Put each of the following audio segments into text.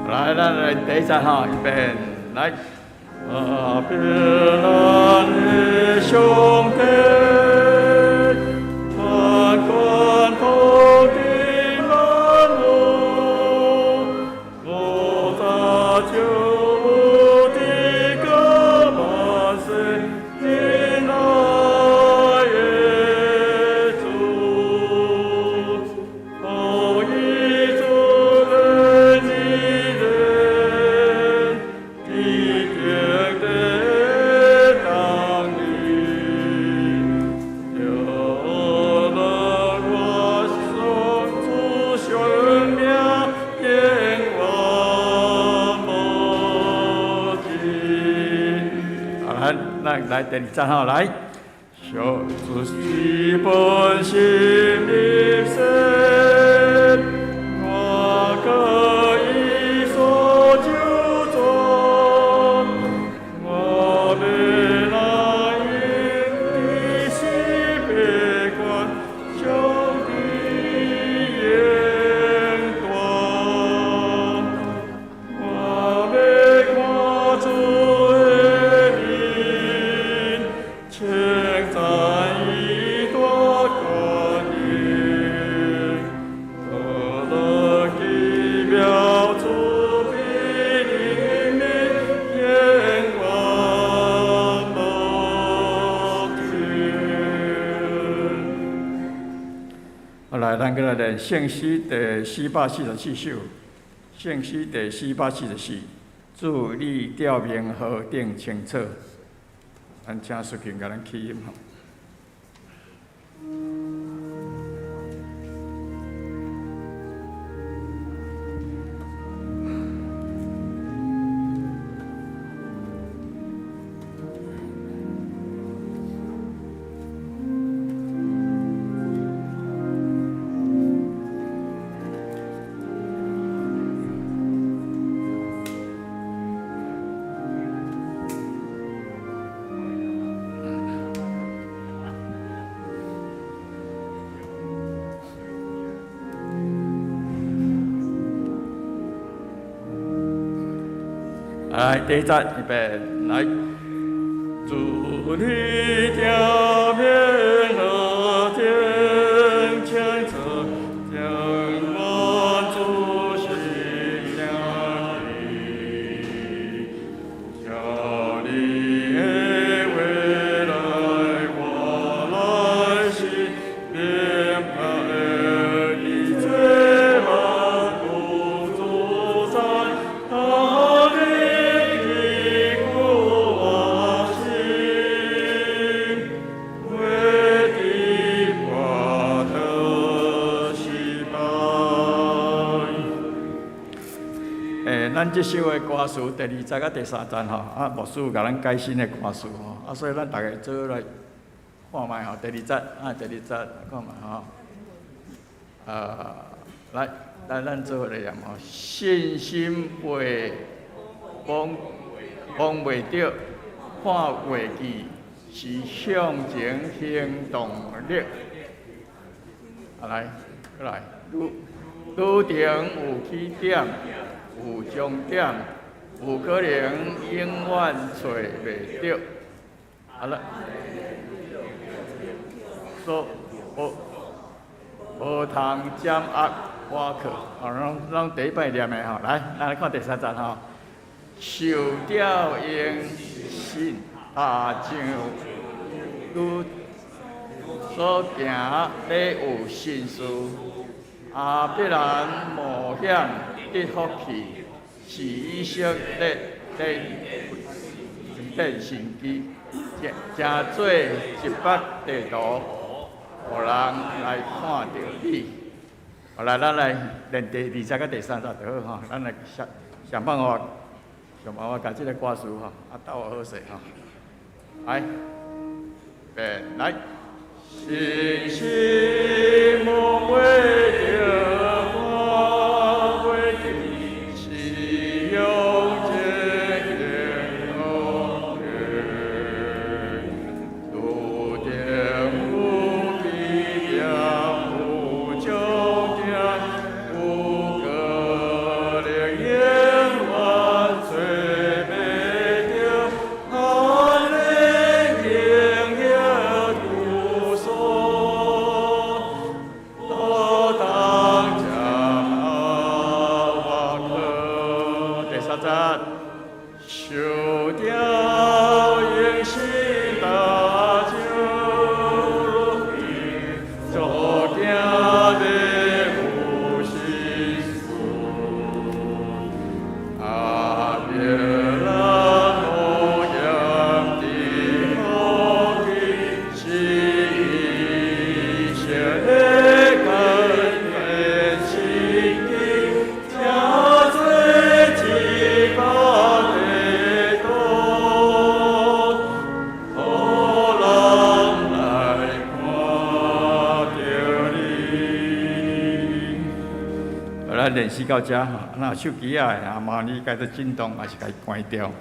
來，咱來第一節吼，預備，來。亞伯蘭的上帝，看管土地萬物，古早就有的個萬世親愛的主，予伊做的義人，一定得當你，有了我說出生命，永遠無盡。好，來，來，來第二節吼，來。小子是本心的神，我可以說就做，我欲來應的是別管上帝言斷，我欲看主的面，稱讚伊大權能，得樂奇妙主必靈明，永遠無停。好，來，咱閣來練聖詩第444首，聖詩第四百四十四，主你照明何等清楚，咱請淑琴共咱起音吼。來，第一節，預備，來。主你照明何等清楚，將我主心相依，照你的話來看來是明白一切萬物主宰，他的堅固我心，為的我得失敗。咱這首的歌詞第二節佮第三節吼，啊，牧師有共咱改新的歌詞吼，啊，所以咱逐家做來看覓吼，第二節啊，第二節看覓吼，來，來，咱做伙來念吼，信心袂摸摸袂著，看袂見，是向前行動力。啊，來，過來，旅旅程有起點，有終點，有可能永遠揣袂著。啊來，所無無通掌握我靠，哦，攏攏第一擺念的吼，來，咱來看第三節吼。受吊用信，踏上旅所行咧有神事，亞伯蘭冒險得福氣，是以色列的變神蹟，成做一幅地圖，予人來看著你。好來，咱來練第二節佮第三節就好吼，咱來想想辦法，想辦法共這个歌詞吼，啊鬥好勢吼。來，預備，來。信心摸袂著，看袂見，是向前行動力。路程有起點，有終點，有可能永啊練習到遮吼，若有手機仔的啊，麻煩你共做震動，抑是共伊關掉。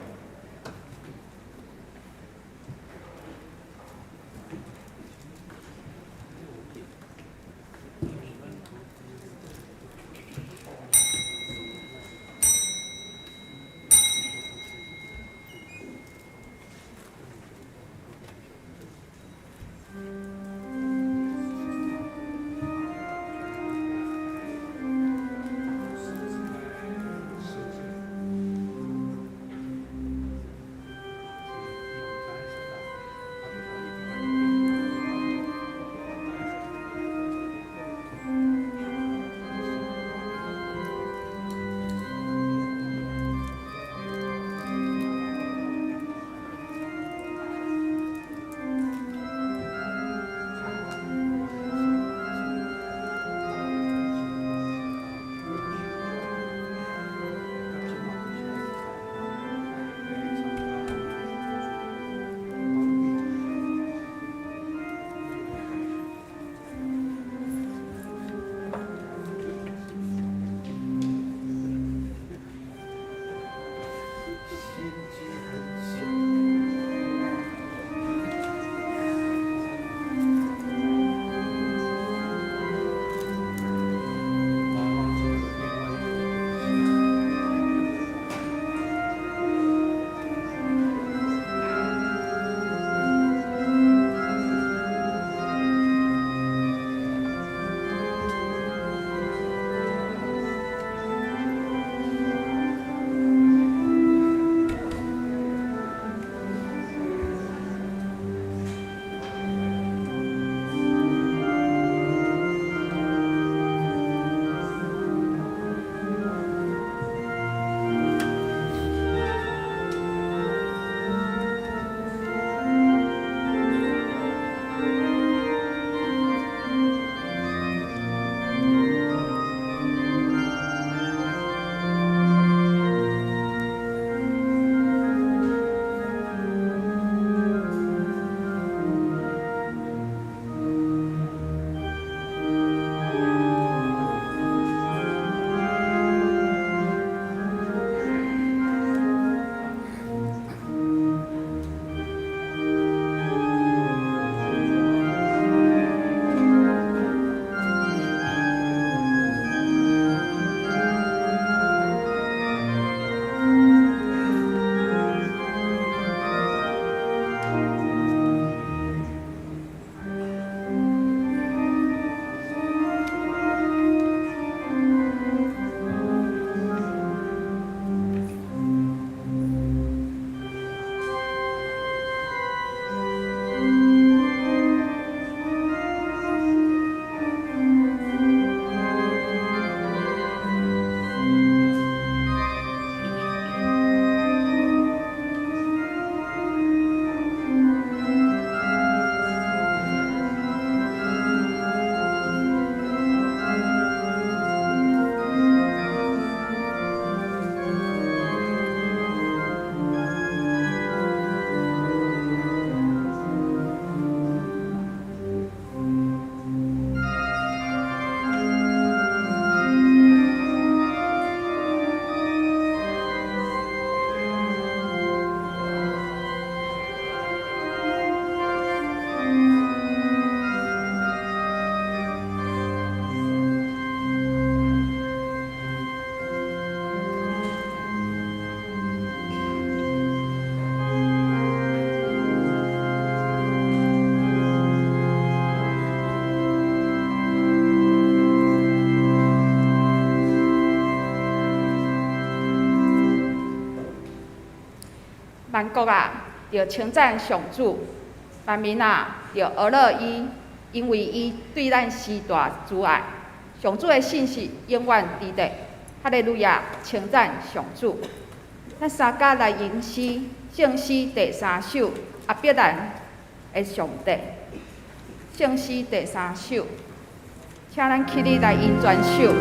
萬國啊，著稱讚上主；萬民啊，著學樂伊，因為伊對咱施大慈愛。上主的信實永遠佇咧。哈利路亞，稱讚上主。咱三家來吟詩，聖詩第三首，亞伯蘭的上帝。聖詩第三首，請咱起立來吟全首。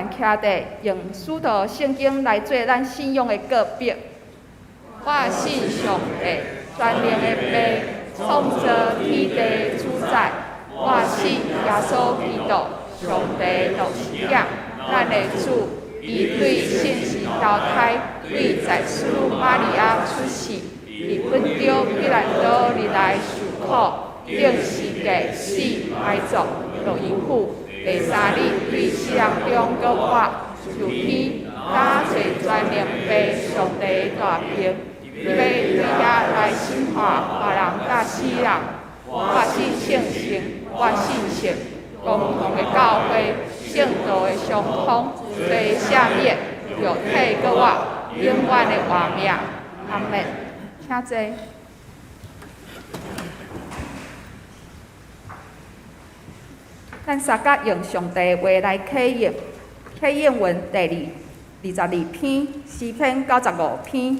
懸徛佇用使徒聖經來做咱信仰的告白。我信上帝，全能的父，創造天地主宰。我信耶穌基督，上帝獨生子，咱的主。伊對聖神投胎，對在使女瑪利亞出世，佇本丟彼蘭多歷來受苦，釘十架死埋葬，落陰府，第三日對死人中閣活，上天，搭坐全能父上帝大爿，欲對遐來審判活人佮死人。我信聖神，我信聖共同的教會，聖道的相通，罪赦免，肉體閣活，永遠的活命。阿們。請坐。咱三甲用上帝的話來啟應，啟應文第22篇，詩篇95篇。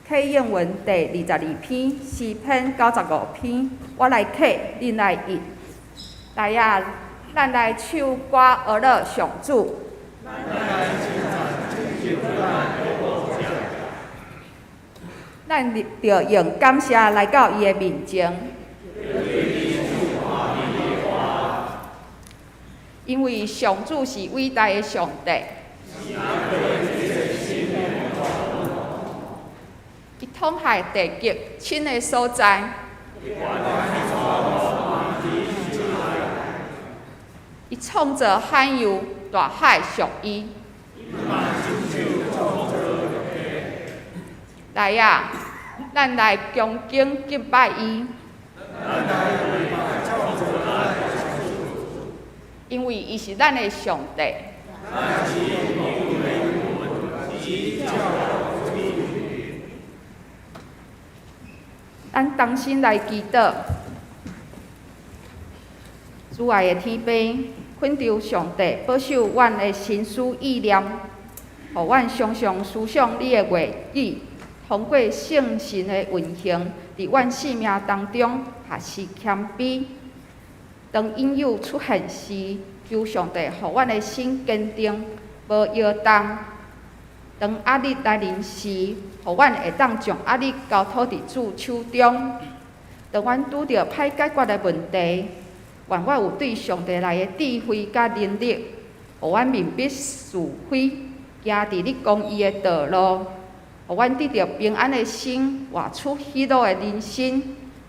啟應文第二十二篇，詩篇九十五篇，我來啟，恁來譯。來啊，咱來唱歌學樂上主。咱著用感謝來到伊的面前，因為上主是偉大的上帝。伊統害地極深的所在，伊創造海洋，大海屬伊。來啊，咱來恭敬敬拜伊，因為伊是咱的上帝。咱同心來祈禱，主愛的天父，懇求上帝保守阮的心思意念，予阮常常思想你的話語，通過聖神的運行，佇阮生命當中學習謙卑。當引誘出現時，求上帝予阮的心堅定，無搖動。當壓力來臨時，予阮會當將壓力交託佇主手中。當阮拄著歹解決的問題，願我有對上帝來的智慧佮能力，予阮明辨是非，行佇你公義的道路，予阮得著平安的心，活出喜樂的人生，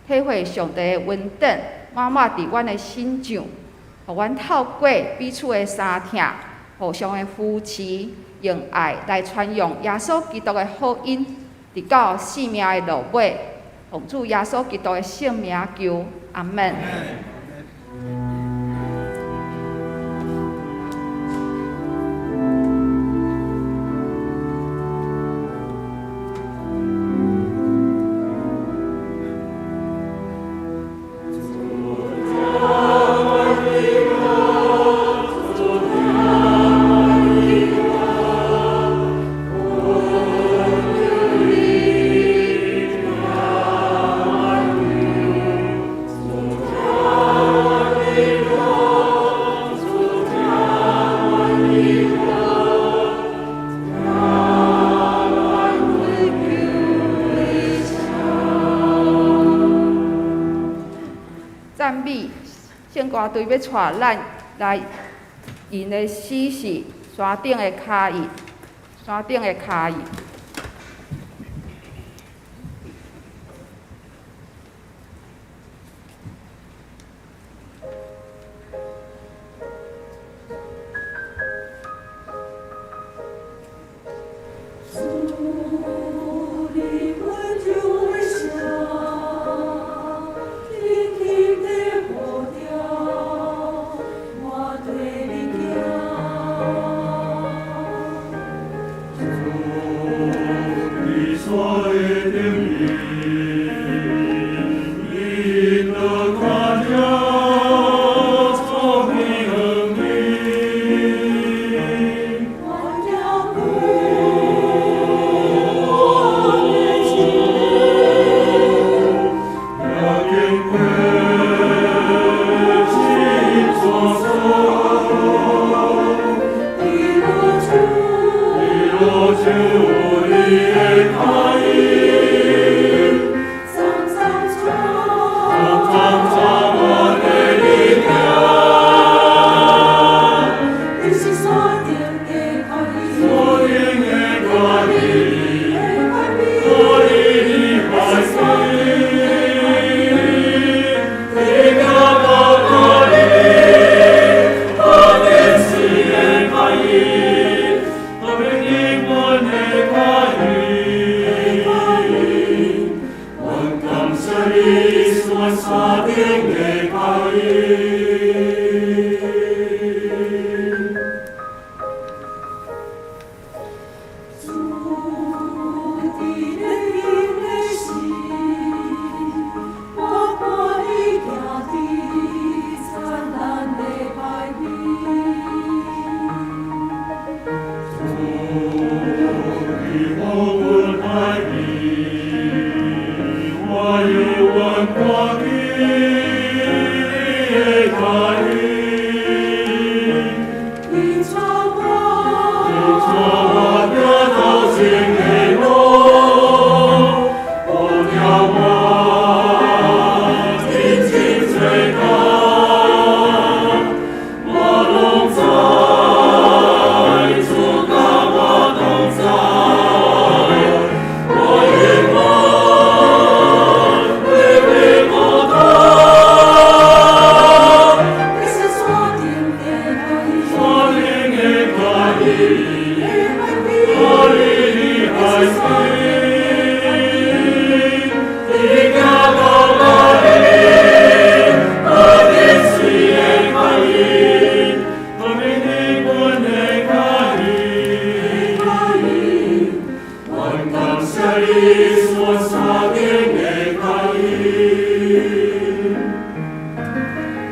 體會上帝的恩典，滿滿佇阮的身上，予阮透過彼此的相疼，互相的扶持，用愛來傳揚耶穌基督的福音，直到生命的落尾。奉主耶穌基督的聖名求，阿們。讚美聖歌隊欲帶咱來吟的詩是《山頂的跤印》，山頂的跤印。主你溫柔的聲，輕輕的步調，我綴你行。主謝你是阮山頂的甲荫。主佇咧彼个時，我伴你行佇燦爛的海邊。主予我阮愛你，我永遠看見你的腳印。你帶我，你帶我行頭前的路，予疼我真真做工，我攏知主佮我同在，我永遠袂會孤單。你是山頂的甲蔭，山頂的甲蔭，加利利海邊，你行到哪裡，何等水的甲蔭，何等你阮的甲蔭。阮感謝你是阮山頂的甲蔭。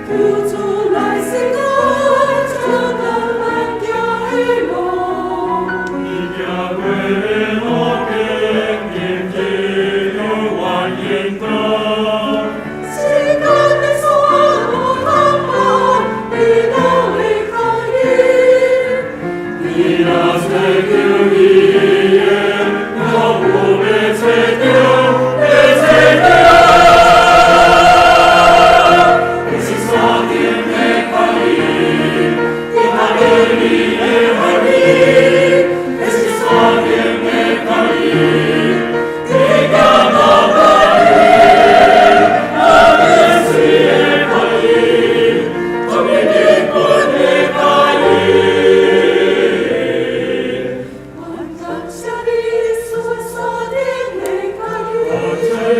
求主來世間，照咱咱行的路。你行過的路，堅定的永遠引導。世間的山路坎坷，你攏會開引。你若追求伊的，我有欲揣著，欲揣著。你是山頂的甲蔭，佇加利利的海邊。你是山頂的甲蔭，你行到哪裡，何等水的甲蔭，全面你阮的甲蔭。阮感謝你是阮山頂的甲蔭。感謝你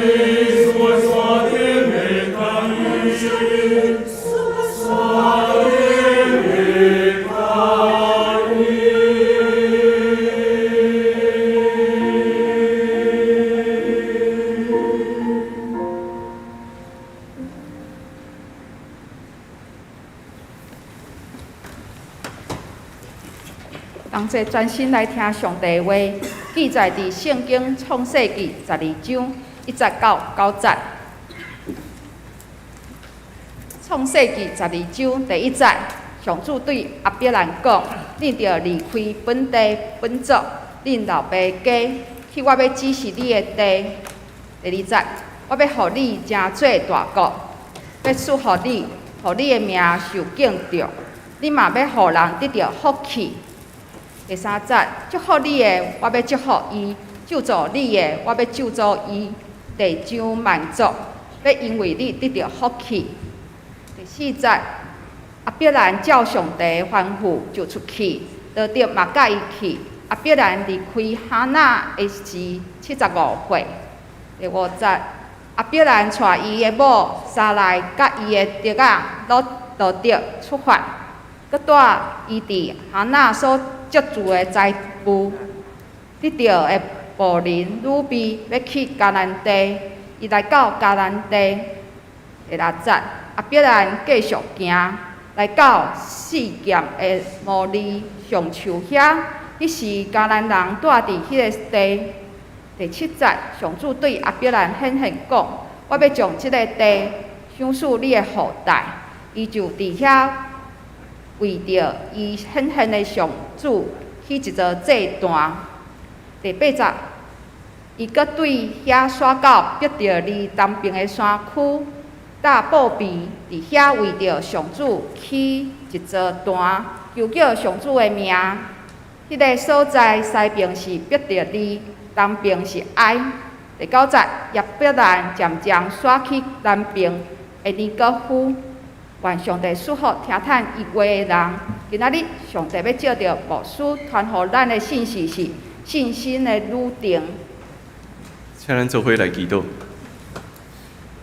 是阮山頂的甲蔭。感謝你是阮山頂的甲蔭。同齊專心來聽上帝話，記載佇聖經創世記12章1節到9節。創世記十二章第一節，上主對亞伯蘭講：你著離開本地本族，恁老爸家，去我欲指示你的地。第二節，我欲予你成做大國，欲賜福你，予你的名受敬重，你嘛欲予人得著福氣。第三節，祝福你的，我欲祝福伊；咒詛你的，我欲咒詛伊。地將萬族欲因為你得著福氣。第四節，亞伯蘭照上帝的吩咐就出去，羅得嘛佮伊去。亞伯蘭離開哈拿的時，75歲。第五節，亞伯蘭帶伊的某撒萊佮伊的侄仔羅羅得出發，閣帶伊佇哈拿所積聚的財富，得著的僕人女婢，欲去迦南地。伊來到迦南地。第六節，亞伯蘭繼續行，來到示劍的摩利橡樹遐。彼時迦南人住佇彼个地。第七節，上主對亞伯蘭顯現講：我欲將這个地賞賜你的後代。伊就佇遐為著伊顯現的上主起一座祭壇。第八節，伊閣對遐徙到伯特利東邊的山區大布比，佇遐為著上主起一座壇，求叫上主的名。彼个所在西邊是伯特利，東邊是埃。第九節，亞伯蘭漸漸徙去南邊的尼哥夫。願上帝賜福聽趁伊話的人。今仔日上帝欲藉著牧師傳予咱的信息是信心的旅程。請咱做伙來祈禱。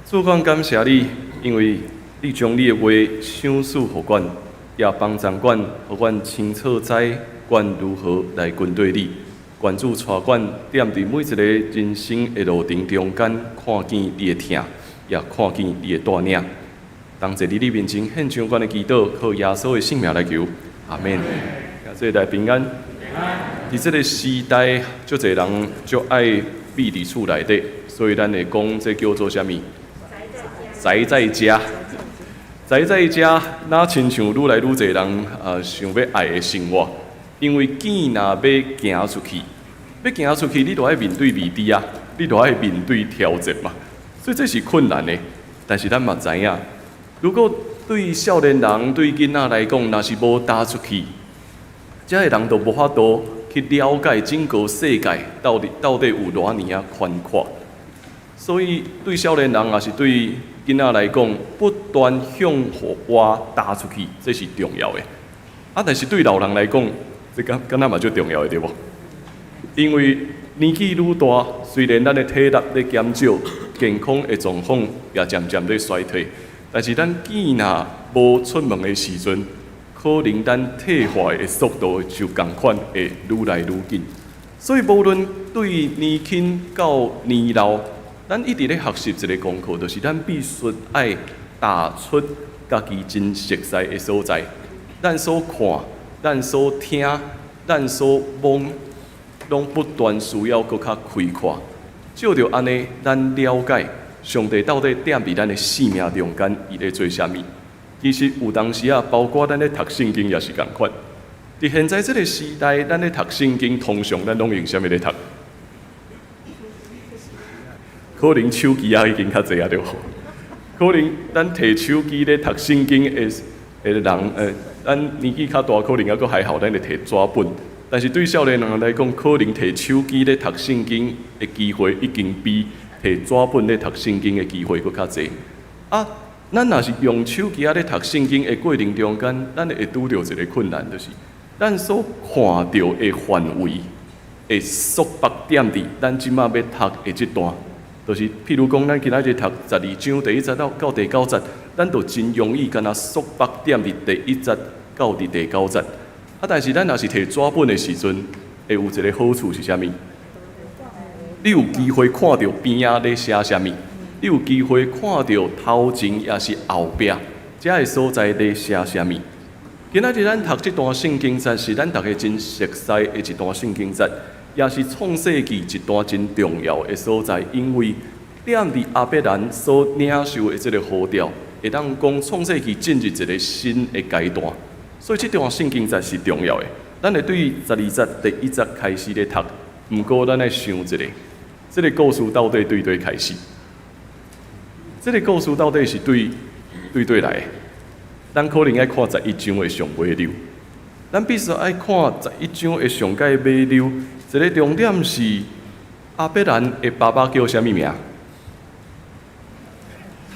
主，阮感謝你，因為你將你的話賞賜予阮，也幫助阮，予阮清楚知阮如何來跟綴你。願主帶阮踮佇每一个人生的路程中間，看見你的疼，也看見你的帶領。當坐佇你面前獻上阮的祈禱，靠耶穌的聖名來求，阿門。耶穌來平安。佇這个時代，足濟人足愛覕佇厝內底，所以咱會講這叫做啥物？宅在家。宅在家，若親像愈來愈濟人想欲愛的生活，因為囝若欲行出去，欲行出去，你著愛面對未知啊，你著愛面對挑戰嘛，所以這是困難的。但是咱嘛知影，如果對少年人、對囡仔來講，若是無踏出去，遮的人就無法度去了解整個世界到底有偌爾仔寬闊。所以對少年人，抑是對囡仔來講，不斷向外踏出去，這是重要的。啊，但是對老人來講，這敢若嘛足重要的，對無？因為年紀愈大，雖然咱的體力咧減少，健康的狀況也漸漸咧衰退，但是咱囝若無出門的時陣，可能咱退化的速度就仝款會愈來愈緊。所以無論對年輕到年老，咱一直咧學習一个功課，就是咱必須愛踏出家己真熟似的所在。咱所看、咱所聽、咱所摸，攏不斷需要閣較開闊。藉著按呢，咱了解上帝到底踮佇咱的生命中間，伊咧做啥物。其實有當時啊，包括咱咧讀聖經也是仝款。佇現在這个時代，咱咧讀聖經，通常咱攏用啥物咧讀？可能手機仔已經較濟啊，對無？可能咱提手機咧讀聖經的人，咱年紀較大，可能猶閣還好，咱會提紙本。但是對少年人來講，可能提手機咧讀聖經的機會，已經比提紙本咧讀聖經的機會閣較濟。啊，咱若是用手機仔咧讀聖經的過程中間，咱會拄著一个困難，就是咱所看著的範圍會束縛踮佇咱這馬欲讀的這段。就是譬如講，咱今仔日讀12章第一節到第九節，咱就真容易敢若束縛踮佇第一節到佇第九節。啊，但是咱若是提紙本的時陣，會有一个好處是啥物？你有機會看著邊仔咧寫啥物，你有機會看著頭前抑是後壁遮个所在咧寫啥物。今仔日咱讀這段聖經節，是咱逐家真熟似的一段聖經節，也是創世記一段真重要的所在，因為踮佇亞伯蘭所領受的這个呼召，會當講創世記進入一个新的階段，所以這段聖經節是重要的。咱會對12節第一節開始咧讀，毋過咱愛想一下，這个故事到底對佗開始？這个故事到底是對佗來的？咱可能愛看十一章的上尾溜，咱必須愛看十一章的上蓋尾溜。一个重點是亞伯蘭的爸爸叫啥物名？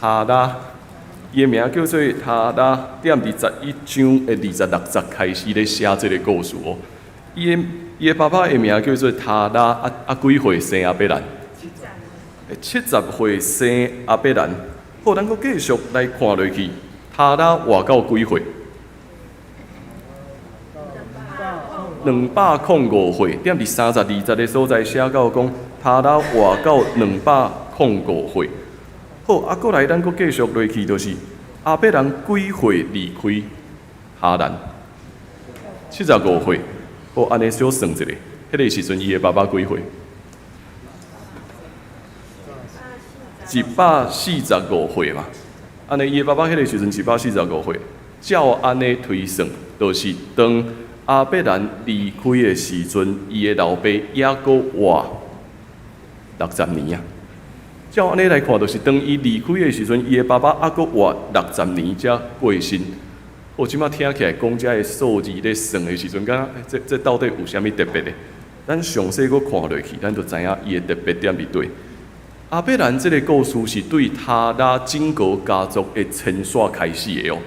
他拉，伊的名叫做他拉。踮佇十一章的26節開始咧寫這个故事哦。伊的爸爸的名叫做他拉，啊，幾歲生亞伯蘭？70歲生亞伯蘭。好，咱閣繼續來看落去。他拉活到幾歲？205歲。踮佇32節的所在寫到講，他拉活到205歲。好，啊，閣來咱閣繼續落去，就是亞伯蘭幾歲離開哈蘭？75歲。好，按呢小算一下，彼个時陣伊的爸爸幾歲？145歲嘛。按呢，伊的爸爸彼个時陣145歲，照按呢推算，就是當亞伯蘭離開的時陣，伊的老爸猶閣活60年啊。照按呢來看，就是當伊離開的時陣，伊的爸爸猶閣活六十年才過身。我這馬聽起來講這个數字咧算的時陣，敢若這到底有啥物特別的？咱詳細閣看落去，咱就知影伊的特別點佇佗。亞伯蘭這个故事是對他拉整个家族的遷徙開始的哦。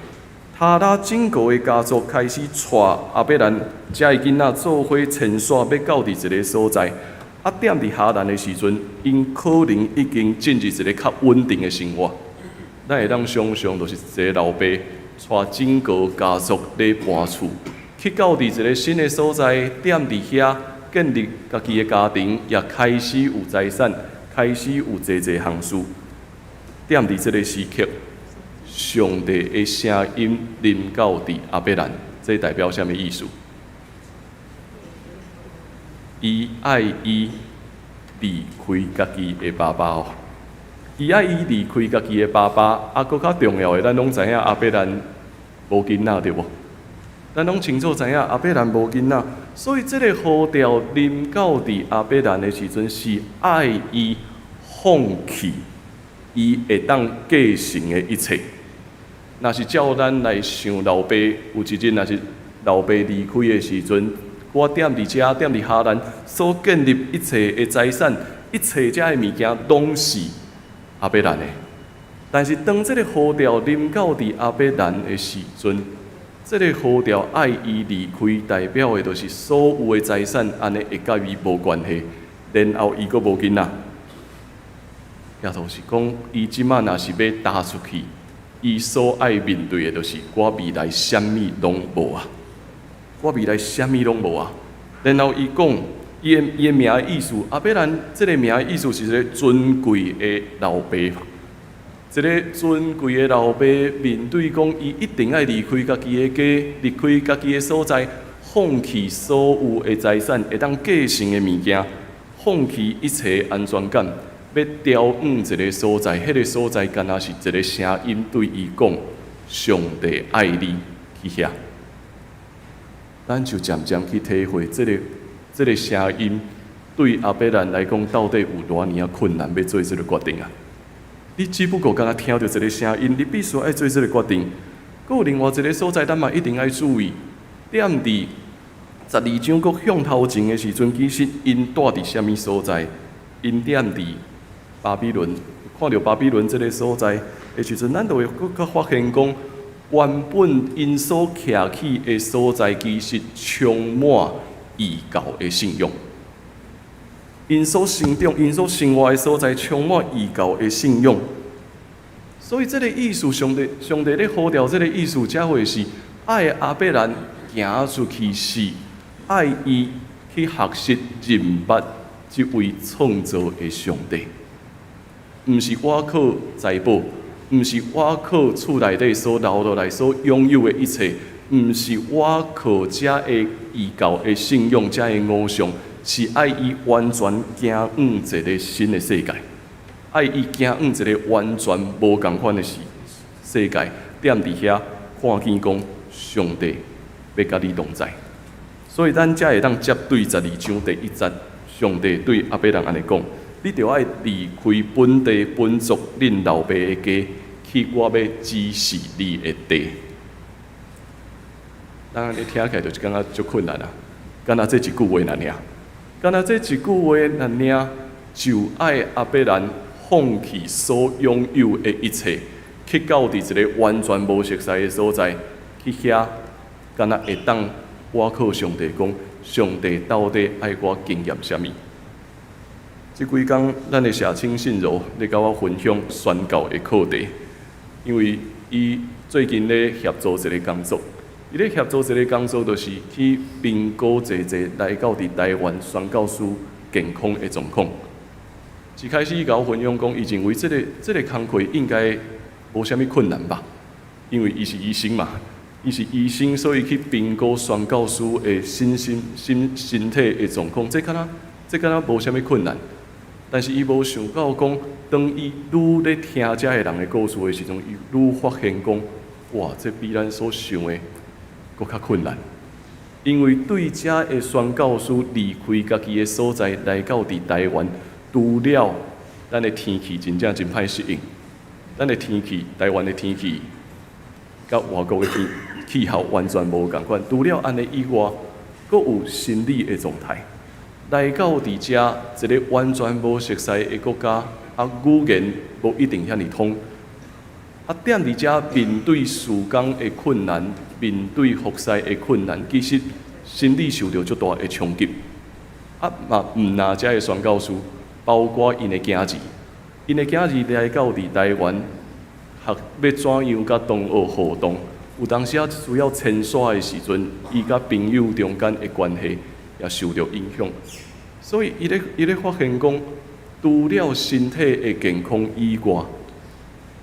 他拉整个的家族開始帶亞伯蘭遮的囡仔做伙遷徙，欲到佇一个所在。啊，踮佇哈蘭的時陣，𪜶可能已經進入一個較穩定的生活。咱會當想像，就是一个老爸帶整個家族咧搬厝，去到佇一個新的所在，踮佇遐建立家己的家庭，也開始有財產，開始有濟濟項事。踮佇這个時刻，上帝的聲音臨到佇亞伯蘭，這代表啥物意思？伊愛伊離開家己的爸爸哦，伊愛伊離開家己的爸爸，啊，閣較重要的，咱攏知影亞伯蘭無囡仔對無？咱攏清楚知影亞伯蘭無囡仔，所以這个呼召臨到佇亞伯蘭的時陣，是愛伊放棄伊會當繼承的一切。若是照咱來想，老爸有一日若是老爸離開的時陣，我踮佇遮，踮佇哈蘭所建立一切的財產，一切遮的物件，攏是亞伯蘭的。但是當這个呼召臨到佇亞伯蘭的時陣，這个呼召愛伊離開，代表的就是所有的財產，按呢會佮伊無關係，然後伊閣無囡仔。也就是講，伊這擺若是欲踏出去，伊所愛面對的，就是我未來啥物攏無啊！我未來啥物攏無啊！然後伊講，伊的名的意思，亞伯蘭這个名的意思是一个尊貴的老爸。一个尊貴的老爸面對講，伊一定愛離開家己的家，離開家己的所在，放棄所有的財產，會當繼承的物件，放棄一切安全感，欲調往一个所在，彼个所在敢若是一个聲音對伊講：上帝愛你去遐。咱就漸漸去體會這个聲音對亞伯蘭來講，到底有偌爾仔困難，欲做這个決定啊！你只不過敢若聽著一个聲音，你必須愛做這个決定。閣有另外一个所在，咱嘛一定愛注意。踮佇12章閣向頭前的時陣，其實𪜶蹛佇啥物所在？𪜶踮佇巴比倫，看著巴比倫這个所在的時陣，咱就會閣較發現講，原本𪜶所徛起的所在，其實充滿異教的信仰。𪜶所成長、𪜶所生活的所在，充滿異教的信仰。所以，這个意思，上帝咧呼召這个意思，才會是愛亞伯蘭行出去，是愛伊去學習認捌這位創造的上帝，毋是倚靠財寶，毋是倚靠厝內底所留落來所擁有的一切，毋是倚靠遮的異教的信仰，遮的偶像，是愛伊完全行往一个新的世界，愛伊行往一个完全無仝款的世界，踮佇遐看見講上帝欲佮你同在，所以咱才會當接對十二章第一節，上帝對亞伯蘭按呢講：你著愛離開本地本族恁老爸的家，去我欲指示你的地。咱按呢聽起來就是感覺足困難啊！敢若這一句話爾爾，敢若這一句話爾爾，就愛亞伯蘭放棄所擁有的一切，去到佇一个完全無熟似的所在，去遐，敢若會當倚靠上帝講，上帝到底愛我經驗啥物？這幾工，咱的社青信柔咧佮我分享宣教的課題，因為伊最近咧協助一个工作，伊咧協助一个工作，就是去評估濟濟來到佇台灣宣教師健康的狀況。一開始伊共我分享講，伊認為這个工課應該無啥物困難吧，因為伊是醫生嘛，伊是醫生，所以去評估宣教師的身心身身體的狀況，這敢若無啥物困難。但是伊無想到講，當伊愈咧聽遮的人的故事的時陣，伊愈發現講，哇，這比咱所想的閣較困難。因為對遮的宣教師離開家己的所在，來到佇台灣，除了咱的天氣真正真歹適應，咱的天氣，台灣的天氣，佮外國的天氣候完全無仝款。除了按呢以外，閣有心理的狀態。來到佇遮一个完全無熟似的國家，啊，語言無一定遐爾通，啊，踮佇遮面對事工的困難，面對服侍的困難，其實心理受著足大的衝擊。啊嘛毋若遮的宣教師，包括𪜶的囝兒，𪜶的囝兒來到佇台灣，學欲怎樣佮同學互動。有當時仔需要遷徙的時陣，伊佮朋友中間的關係也受著影響。所以，伊咧發現講，除了身體的健康以外，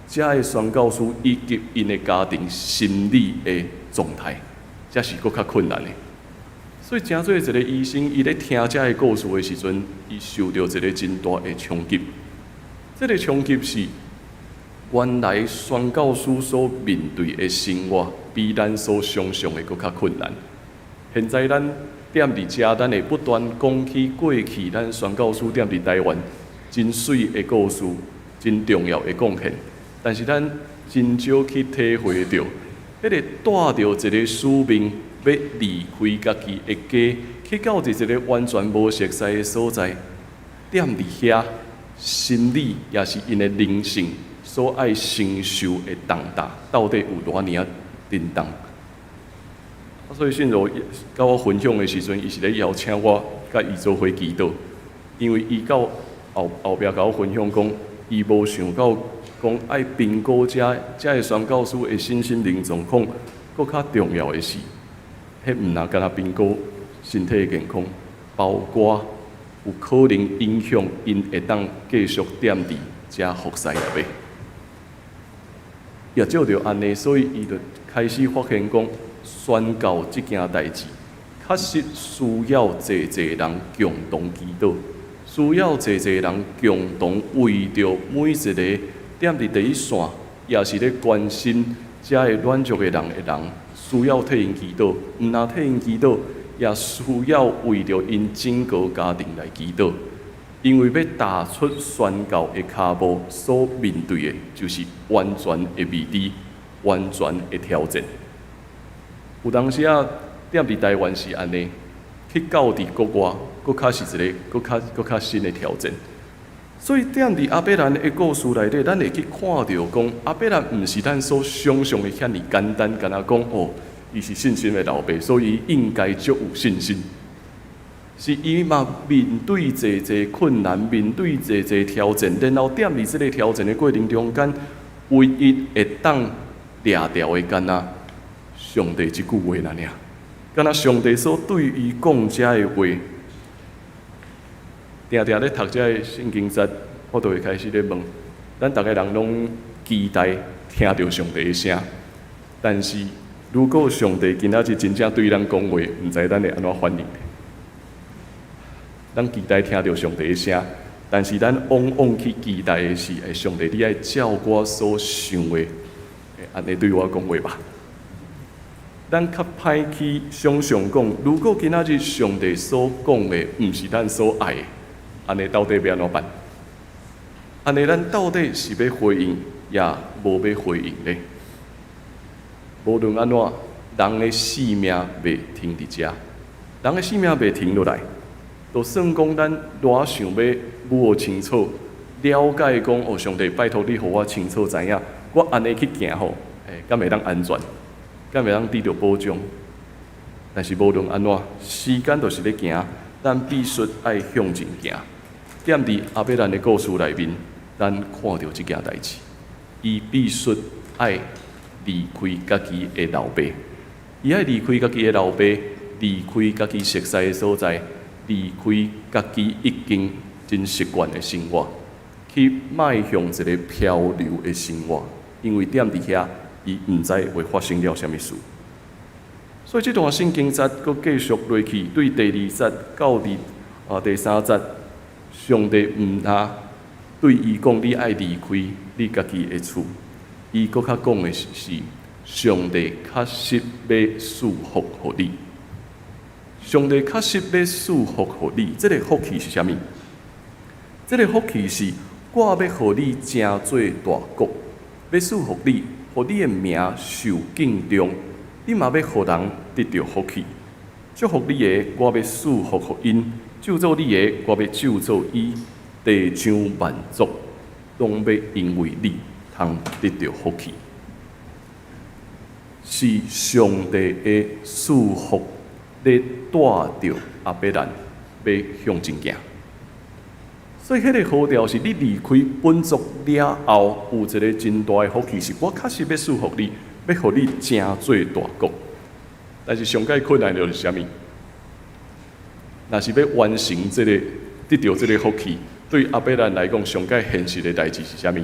遮的宣教師以及𪜶的家庭心理的狀態，才是閣較困難的。所以，成做一個醫生，伊咧聽遮的故事的時陣，伊受著一個真大的衝擊。這個衝擊是，原來宣教師所面對的生活，比咱所想象的閣較困難。現在咱踮佇遮，咱會不斷講起過去咱宣教師踮佇台灣真媠的故事，真重要的貢獻。但是咱真少去體會著，彼個帶著一個使命，欲離開家己的家，去到佇一個完全無熟似的所在，踮佇遐，心理抑是𪜶的靈性所愛承受的重擔，到底有偌爾仔沉重？所以信柔佮我分享的時陣，伊是咧邀請我佮伊做伙祈禱，因為伊到後後壁共我分享講，伊無想到講愛評估遮遮的宣教師的身心靈狀況，閣較重要的是，彼毋若干焦評估身體健康，包括有可能影響𪜶會當繼續踮佇遮服侍抑袂。也借著按呢，所以伊就開始發現講，宣教這件代誌，確實需要濟濟人共同祈禱，需要濟濟人共同為著每一個踮佇第一線，抑是咧關心遮的軟弱的人，需要替𪜶祈禱，毋若替𪜶祈禱，也需要為著𪜶整個家庭來祈禱，因為欲踏出宣教的跤步，所面對的就是完全的未知，完全的挑戰。有當時仔踮佇台灣是按呢，去到佇國外，閣較是一個閣較新的挑戰。所以踮佇亞伯蘭的故事內底，咱會去看著講，亞伯蘭毋是咱所想象的遐爾簡單，干焦講哦，伊是信心的老爸，所以伊應該足有信心。是伊嘛面對濟濟困難，面對濟濟挑戰，然後踮佇這個挑戰的過程中間，唯一會當掠牢的，干焦上帝這句話爾爾，干焦上帝所對伊講遮的話，定定咧讀這个聖經節，我就會開始咧問，咱逐个人攏期待聽著上帝的聲，但是如果上帝今仔日真正對咱講話，毋知咱會按怎反應？咱期待聽著上帝的聲，但是咱往往去期待的是，欸，上帝，你愛照我所想的，按呢對我講話吧。咱較歹去想象講，如果今仔日上帝所講的毋是咱所愛的，按呢到底欲按怎辦？按呢咱到底是欲回應，抑無欲回應呢？無論按怎，人的性命袂停佇遮，人的性命袂停落來。就算講咱偌想欲摸清楚、了解講，哦，上帝拜託你予我清楚知影，我按呢去行吼，欸，敢會當安全，敢會當得著保障？但是無論按怎，時間就是咧行，咱必須愛向前行。踮佇亞伯蘭的故事內面，咱看著這件代誌，伊必須愛離開家己的老爸，伊愛離開家己的老爸，離開家己熟似的所在，離開家己已經真習慣的生活，去邁向一個漂流的生活。因為踮佇遐，伊毋知會發生了啥物事。所以這段聖經節閣繼續落去，對第二節到佇第三節，上帝毋但對伊講：你愛離開你家己的厝。伊閣較講的是，上帝確實欲賜福予你。上帝確實欲賜福予你，這个福氣是啥物？這个福氣是我欲予你成做大國，欲賜福你，予你的名受敬重，你嘛欲予人得著福氣。祝福你的，我欲賜福予𪜶；咒詛你的，我欲咒詛伊。地上萬族攏欲因為你通得著福氣。是上帝的賜福，咧帶著亞伯蘭欲欲向前行。所以，彼个呼召是你離開本族了後，有一个真大的福氣，是我確實欲賜福你，欲予你成做大國。但是上蓋困難的就是啥物？若是欲完成這个得著這个福氣，對亞伯蘭來講，上蓋現實的代誌是啥物？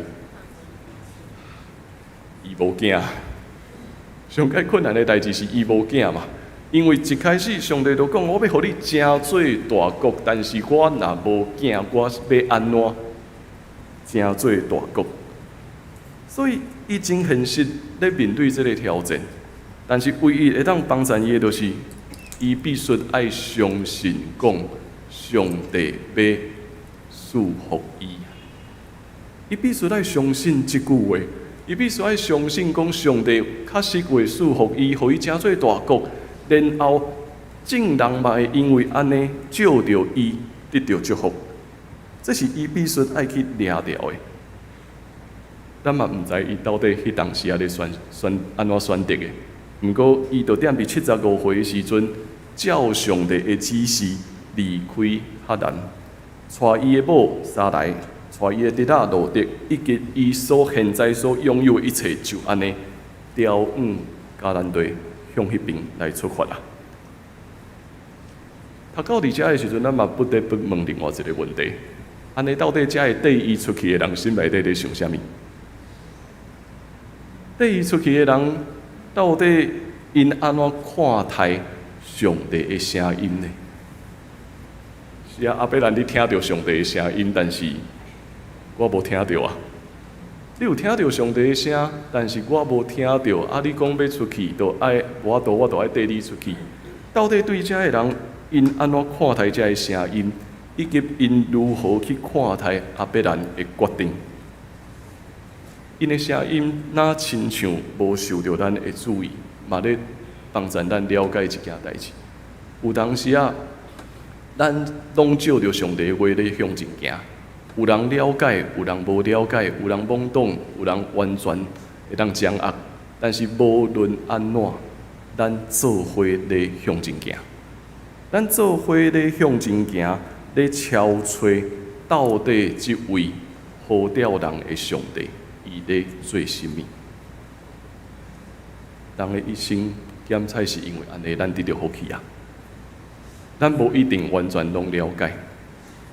伊無囝。上蓋困難的代誌是伊無囝嘛？因為一開始上帝就講，我欲予你成做大國，但是我若無囝，我欲按怎成做大國？所以伊真現實咧面對這个挑戰。但是唯一會當幫助伊的，就是伊必須愛相信講上帝欲賜福伊。伊必須愛相信這句話，伊必須愛相信講上帝確實會賜福伊，予伊成做大國，然後眾人嘛會因為按呢藉著伊得著祝福。這是伊必須愛去掠著的。咱嘛毋知伊到底彼當時仔咧選選按怎選擇的。毋過，伊就踮佇75歲的時陣，照上帝的指示離開哈蘭，帶伊的某撒萊，帶伊的侄仔羅得，以及伊所現在所擁有的一切，就按呢調往迦南地，向彼邊來出發啊！讀到佇遮的時陣，咱嘛不得不問另外一个問題：按呢到底遮个綴伊出去的人心內底咧想啥物？綴伊出去的人，到底𪜶按怎看待上帝的聲音呢？是啊，亞伯蘭，你聽著上帝的聲音，但是我無聽著啊。你有聽著上帝的聲，但是我無聽著。啊，你講欲出去，就愛無法度，我就愛綴你出去。到底對遮的人，𪜶按怎看待遮个聲音，以及𪜶如何去看待亞伯蘭的決定？𪜶的聲音若親像無受著咱的注意，嘛咧幫助咱了解一件代誌。有當時啊，咱攏照著上帝的話咧向前行。有人了解，有人無了解，有人懵懂，有人完全會當掌握。但是無論按怎，咱做伙咧向前行。咱做伙咧向前行，咧敲揣到底這位呼召人的上帝，伊咧做啥物？人的一生，檢採是因為按呢，咱得著福氣啊！咱無一定完全攏了解，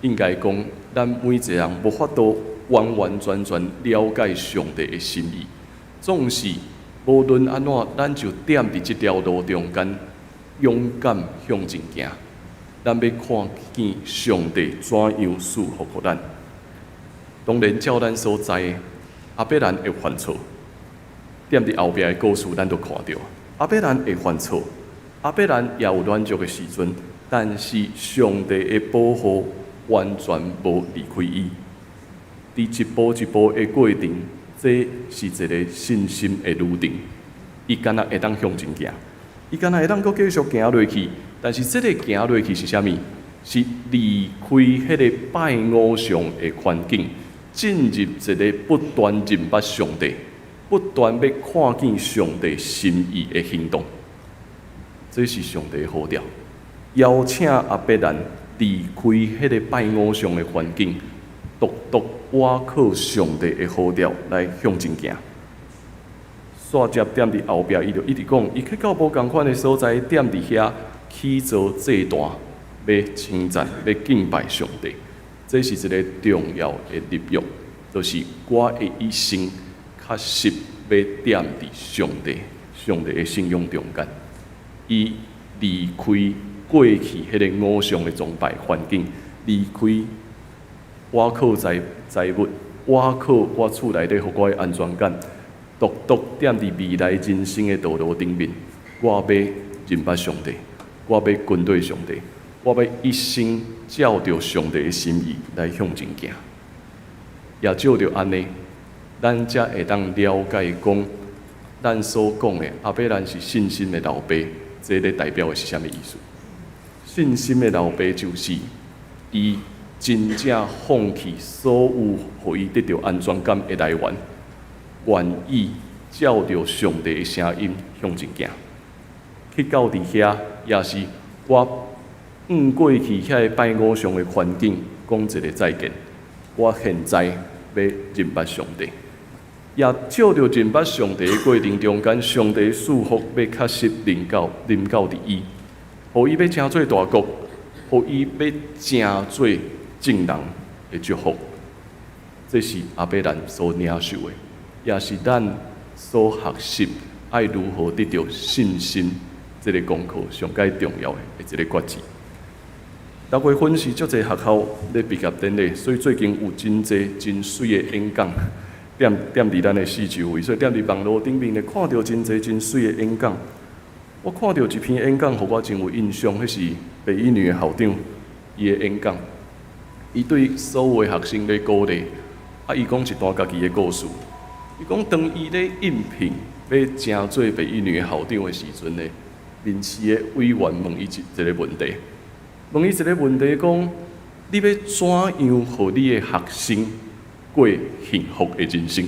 應該講，咱每一個人無法度完完全全了解上帝的心意。總是無論按怎，咱就踮佇這條路中間，勇敢向前行。咱欲看見上帝怎樣賜福予咱。當然，照咱所知的，亞伯蘭會犯錯。踮佇後壁的故事，咱都看著，亞伯蘭會犯錯，亞伯蘭也有軟弱的時陣，但是上帝的保護完全無離開伊。佇一步一步的過程，這是一个信心的旅程。伊敢若會當向前行，伊敢若會當閣繼續行落去。但是這个行落去是啥物？是離開彼个拜偶像的環境，進入一个不斷認捌上帝、不斷欲看見上帝心意的行動。這是上帝的呼召，邀請亞伯蘭離開彼個拜偶像的環境，獨獨倚靠上帝的呼召來向前行。煞接踮佇後壁，伊就一直講，伊去到無仝款的所在，踮佇遐起做祭壇，欲稱讚，欲敬拜上帝。這是一个重要的立約，就是我的一生確實欲踮佇上帝、上帝的信仰中間。伊離開過去彼个偶像的崇拜環境，離開倚靠財財物，倚靠我厝內底予我的安全感，獨獨踮佇未來人生的道路頂面，我欲認捌上帝，我欲跟隨上帝，我欲一生照著上帝的心意來向前行。也藉著按呢，咱才會當了解講，咱所講的亞伯蘭是信心的老爸，這咧代表的是啥物意思？信心的老爸就是伊真正放棄所有予伊得著安全感的來源，願意照著上帝的聲音向前行。去到佇遐，也是我向過去遐个拜偶像的環境講一个再見。我現在欲認捌上帝，也藉著認捌上帝的過程中間，上帝賜福欲確實臨到佇伊，予伊欲成做大國，予伊欲成做眾人的祝福。這是亞伯蘭所領受的，也是咱所學習愛如何得著信心這个功課上蓋重要的一个決志。6月份是足濟學校咧畢業典禮，所以最近有真濟真媠的演講，踮踮佇咱的四周圍，所以踮佇網路頂面會看著真濟真媠的演講。我看著一篇演講，予我真有印象，彼是北一女的校長伊的演講。伊對所有的學生咧鼓勵，啊，伊講一段家己的故事。伊講當伊咧應聘欲成做北一女的校長的時陣呢，面試的委員問伊一個問題。問伊一個問題，講你欲怎樣予你的學生過幸福的人生？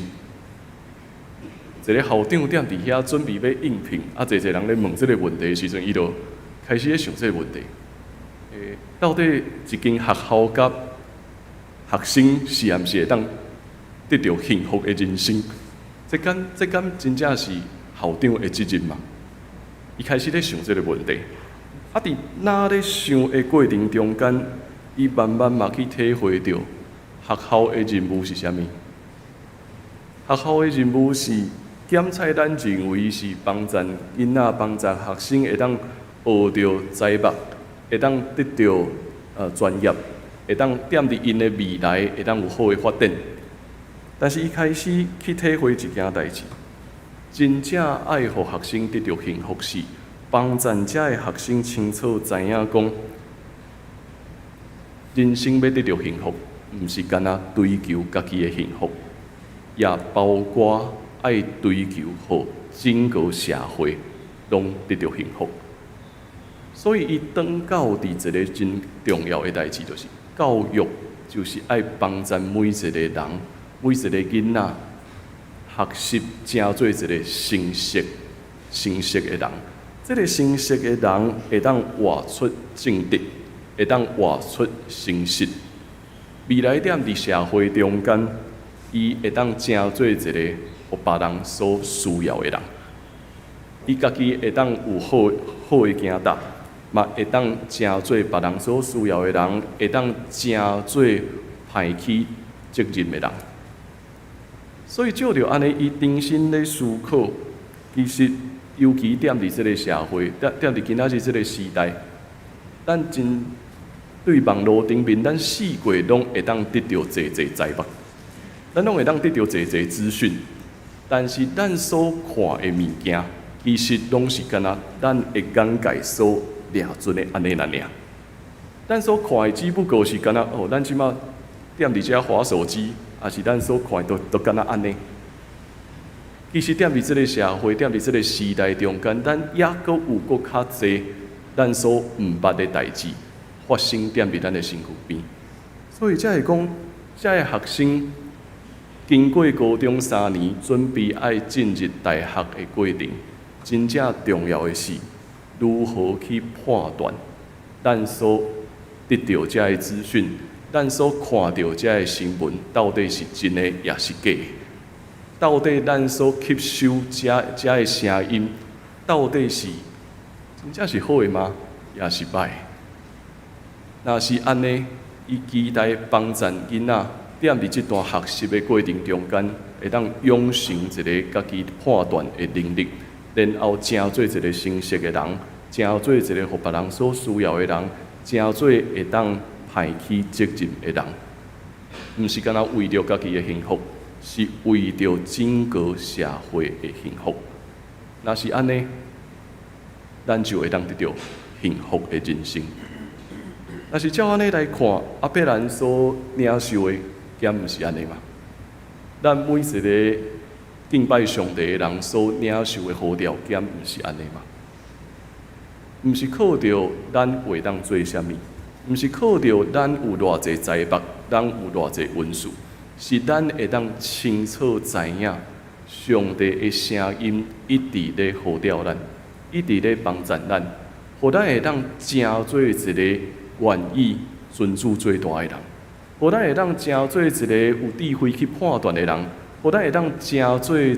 一個校長踮佇遐準備欲應聘，啊，濟濟人咧問這個問題的時陣，伊就開始咧想這個問題。到底一間學校佮學生是毋是會當得著幸福的人生？這敢真正是校長的責任嗎？伊開始咧想這個問題。啊！佇若咧想的過程中間，伊慢慢嘛去體會著學校的任務是啥物。學校的任務是檢採咱認為是幫助囡仔、幫助學生會當學著才目，會當得著專業，會當踮佇𪜶的未來會當有好的發展。但是伊開始去體會一件代誌，真正愛予學生得著幸福是幫助遮的學生清楚知影講，人生欲得著幸福，毋是干焦追求家己的幸福，也包括愛追求予整個社會攏得著幸福。所以，伊轉到佇一個真重要的代誌，就是教育，就是愛幫助每一個人、每一個囡仔學習成做一個成熟的人。這個成熟的人會當活出正直，會當活出誠實。未來踮佇社會中間，伊會當成做一個予別人所需要的人。伊家己會當有好好的行動，嘛會當成做別人所需要的人，會當成做擔起責任的人。所以，照著按呢，伊重新咧思考，其實尤其踮佇這个社會，踮佇今仔日這个時代，咱真對網路頂面，咱四界攏會當得著濟濟知物，咱攏會當得著濟濟資訊，但是咱所看的物件，其實攏是干焦咱的眼界所掠準的按呢爾爾。咱所看的只不過是干焦哦，咱這馬踮佇遮滑手機，抑是咱所看的都干焦按呢。其實踮佇這个社會，踮佇這个時代中間，咱猶閣有閣較濟咱所毋捌的代誌發生踮佇咱的身軀邊。所以才會講，遮的學生經過高中3年，準備愛進入大學的過程，真正重要的是如何去判斷咱所得著遮的資訊，咱所看著遮的新聞到底是真的抑是假的？到底咱所吸收遮遮的聲音，到底是真正是好的嗎？抑是歹的？若是按呢，伊期待幫助囡仔踮佇這段學習的過程中間，會當養成一个家己判斷的能力，然後成做一個成熟的人，成做一個予別人所需要的人，成做會當擔起責任的人，毋是干焦為著家己的幸福，是為著整個社會的幸福。若是按呢，咱就會當得著幸福的人生。若是照按呢來看，亞伯蘭所領受的，敢毋是按呢嗎？咱每一個敬拜上帝的人所領受的呼召，敢毋是按呢嗎？毋是靠著咱會當做啥物，毋是靠著咱有偌濟財物，咱有偌濟恩賜，是咱會當清楚知影上帝的聲音一直咧呼召咱，一直咧幫助咱，予予咱會當成做一個願意尊主做大的人，予咱會當成做一個有智慧去判斷的人，予咱會當成做一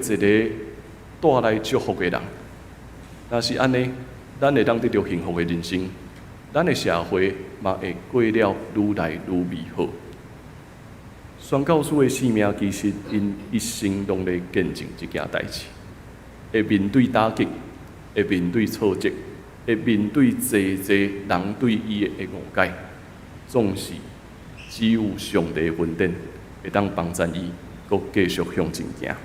個帶來祝福的人。若是按呢，咱會當得著幸福的人生，咱的社會嘛會過了愈來愈美好。宣教師的生命其實𪜶一生攏咧見證這件代誌，會面對打擊，會面對挫折，會面對濟濟人對伊的誤解，總是只有上帝的恩典會當幫贊伊，閣繼續向前行。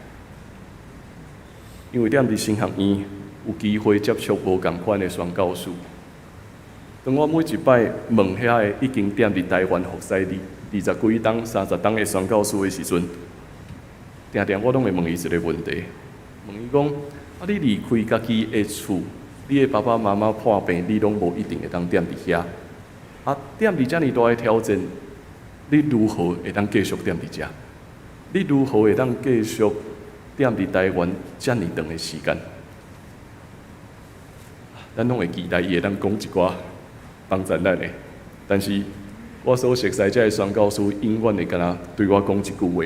因為踮佇神學院有機會接觸無仝款的宣教師，當我每一擺問遐个已經踮佇台灣服侍20幾冬、30冬的宣教師的時陣，定定我攏會問伊一个問題，問伊講：啊，你離開家己的厝，你的爸爸媽媽破病，你攏無一定會當踮佇遐。啊，踮佇遮爾大的挑戰，你如何會當繼續踮佇遮？你如何會當繼續踮佇台灣遮爾長的時間？咱攏會期待伊會當講一寡幫贊咱的，但是我所熟似這个宣教師永遠會敢若對我講一句話，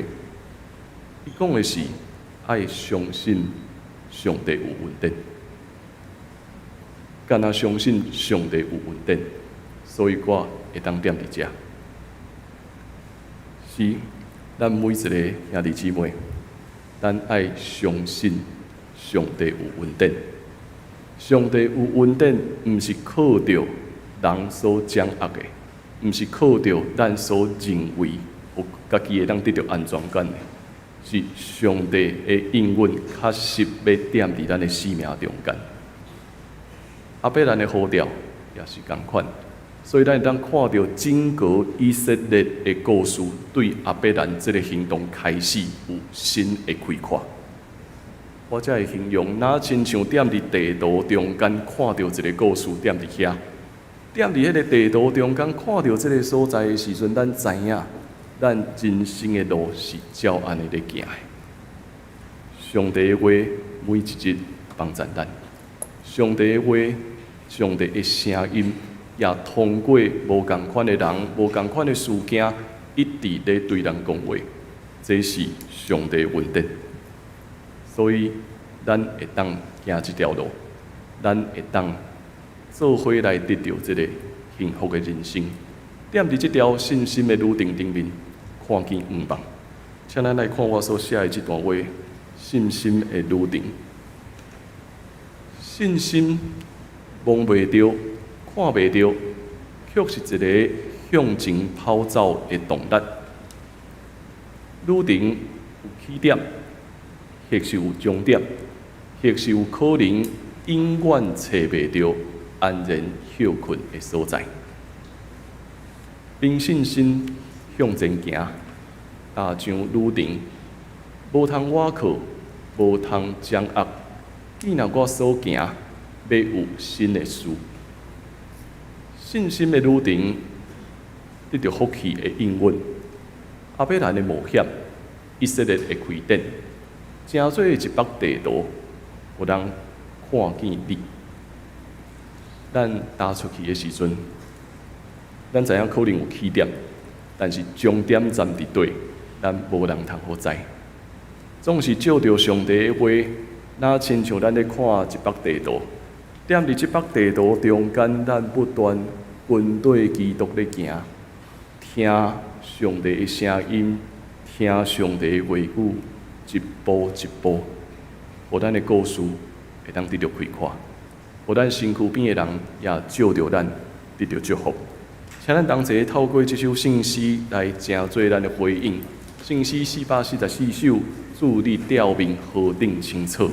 伊講的是愛相信上帝有恩典，敢若相信上帝有恩典，所以我會當踮佇遮。是，咱每一個兄弟姊妹，咱愛相信上帝有恩典。上帝有恩典，毋是靠著人所掌握的，毋是靠著咱所認為予家己會當得著安全感的，是上帝的應允確實欲踮佇咱的生命中間。亞伯蘭的呼召也是仝款，所以咱會當看著整個以色列的故事，對亞伯蘭這个行動開始有新的開闊。我才會形容，若親像踮佇地圖中間看著一个故事，踮佇遐，踮佇彼个地圖中間看著這个所在的時陣，咱知影，咱人生的路是照按呢咧行的。上帝的話每一日幫贊咱，上帝的話，上帝的聲音，也通過無仝款的人、無仝款的事件，一直咧對人講話。這是上帝的恩典。所以，咱會當行這條路，咱會當做伙來得著這个幸福的人生。踮佇這條信心的旅程頂面，看見向望。請咱來看我所寫的這段話：信心的旅程。信心摸袂著、看袂著，卻是一个向前跑走的動力。旅程有起點，或是有終點，或是有可能永遠揣袂著安然歇睏的所在。憑信心向前行，踏上旅程，無通倚靠，無通掌握。既然我所行，欲有新的事。信心的旅程，得著福氣的應允。亞伯蘭的冒險，以色列的開展，成做一幅地圖，予人看見你。咱踏出去的時陣，咱知影可能有起點，但是終點站佇佗，咱無人通好知。總是照著上帝的話，若親像咱咧看一幅地圖，踮佇這幅地圖中間，咱不斷跟綴基督咧行，聽上帝的聲音，聽上帝的話語，一步一步，予咱的故事會當得著開闊，予咱身軀邊的人也藉著咱得著祝福。請咱同齊透過這首聖詩來成做咱的回應。聖詩444首，主你照面何等清楚。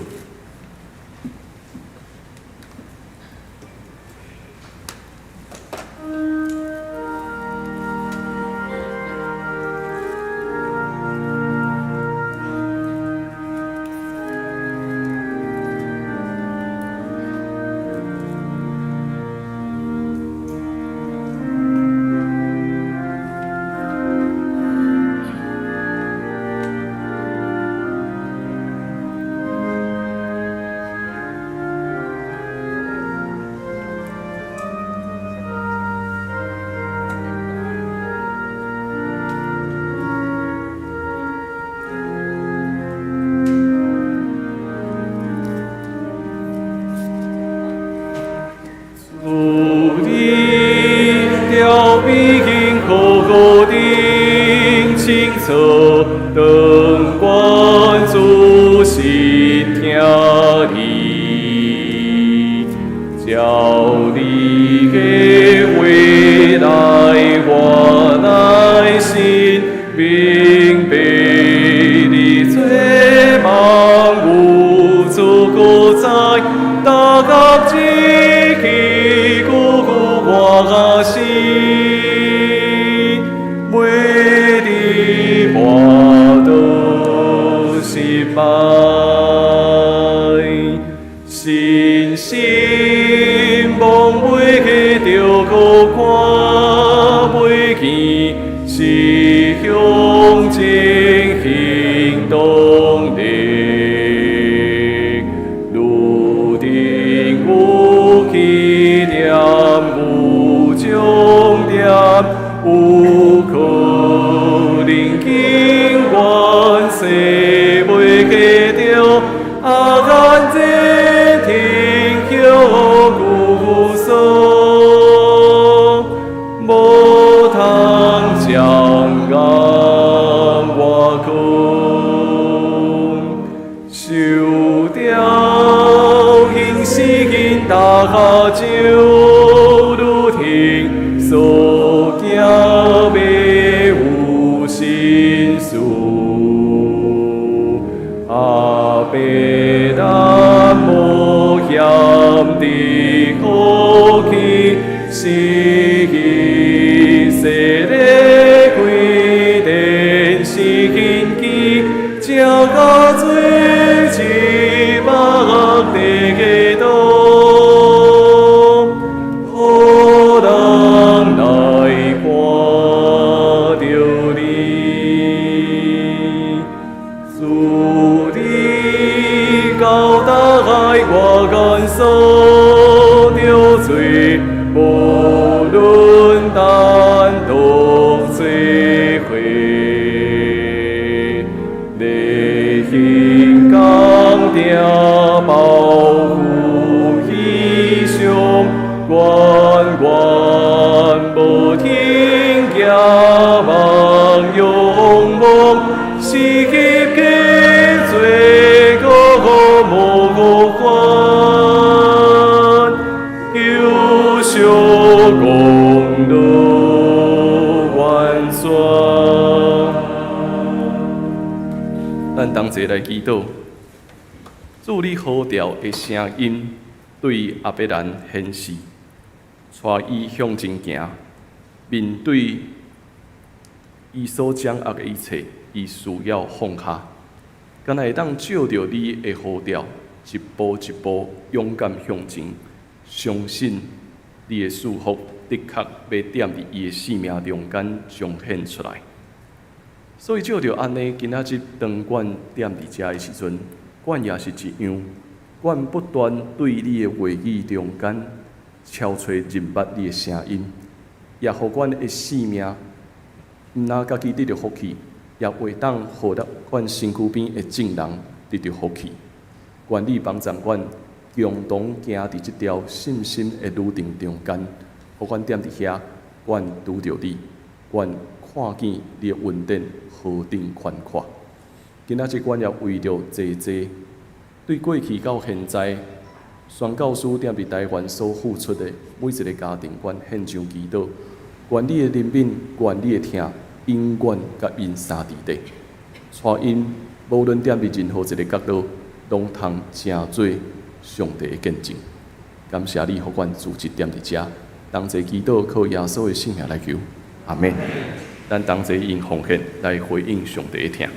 错，當阮仔細聽你，照你的話來我內心，明白你做夢有足夠知，逐工一起久我心，袂伫跋倒失敗，信心望袂著閣看袂見，是向前行動力。路頂有起點，有終點，有可能經遠勢袂記著，阿甘這天向有所，無通將眼我困，受掉因時間大下就如停所行袂有心事。阿伯咱無嫌的好氣，是伊說的開電視機，食到水一目地多，予人來看著你。主你交代我願所著罪，無論單獨做伙，禮行工定包袱披上，願願無停行望仰望，是給罪過無還，求相功勞完全。咱同齊來祈禱，主你號召的聲音對亞伯蘭顯示，帶伊向前行，面對伊所掌握的一切，伊需要放下。敢若會當照著你的號召，一步一步勇敢向前，相信你的祝福的確欲踮佇伊的生命中間彰顯出來。所以照著按呢，今仔日當阮踮佇遮的時陣，阮也是一樣，阮不斷對你的話語中間敲揣認捌你的聲音，也予阮的生命毋但家己得著福氣，也會當予得阮身軀邊的眾人得著福氣。願你幫助阮共同行佇這條信心的旅程中間，予阮踮佇遐，阮拄著你，阮看見你的恩典何等寬闊。今仔日阮也為著濟濟對過去到現在，宣教師踮佇台灣所付出的每一个家庭，阮獻上祈禱。願你的憐憫，願你的疼，永遠共𪜶相佇底，帶𪜶無論踮佇任何一个角落，攏通成做上帝的見證。感謝你，予阮組織踮佇遮，同齊祈禱，靠耶穌的聖名來求，阿們。咱同齊用奉獻來回應上帝的疼。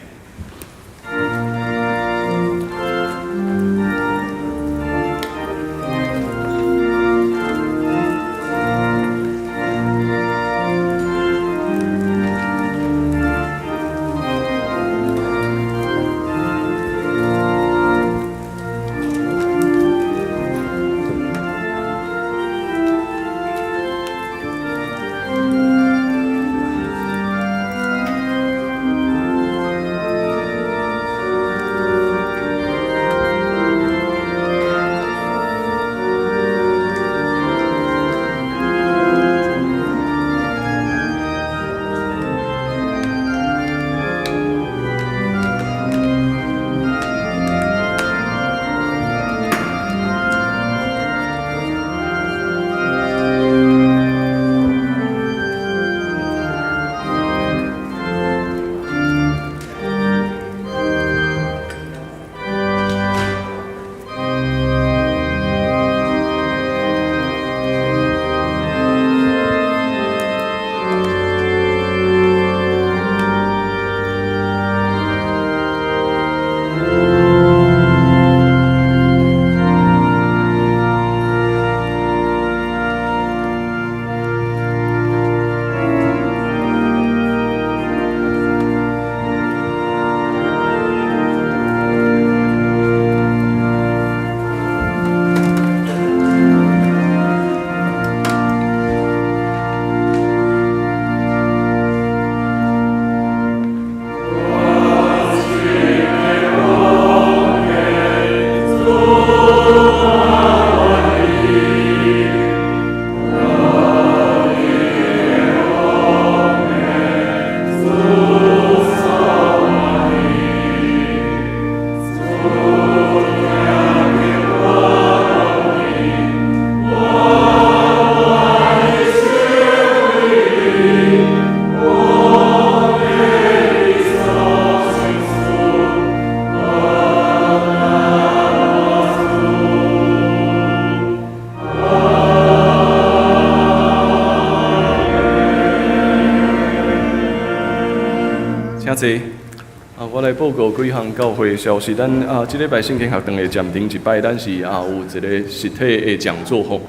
來報告幾項教會消息。咱啊，這禮拜聖經學堂會暫停一擺，咱是啊有一個實體的講座吼。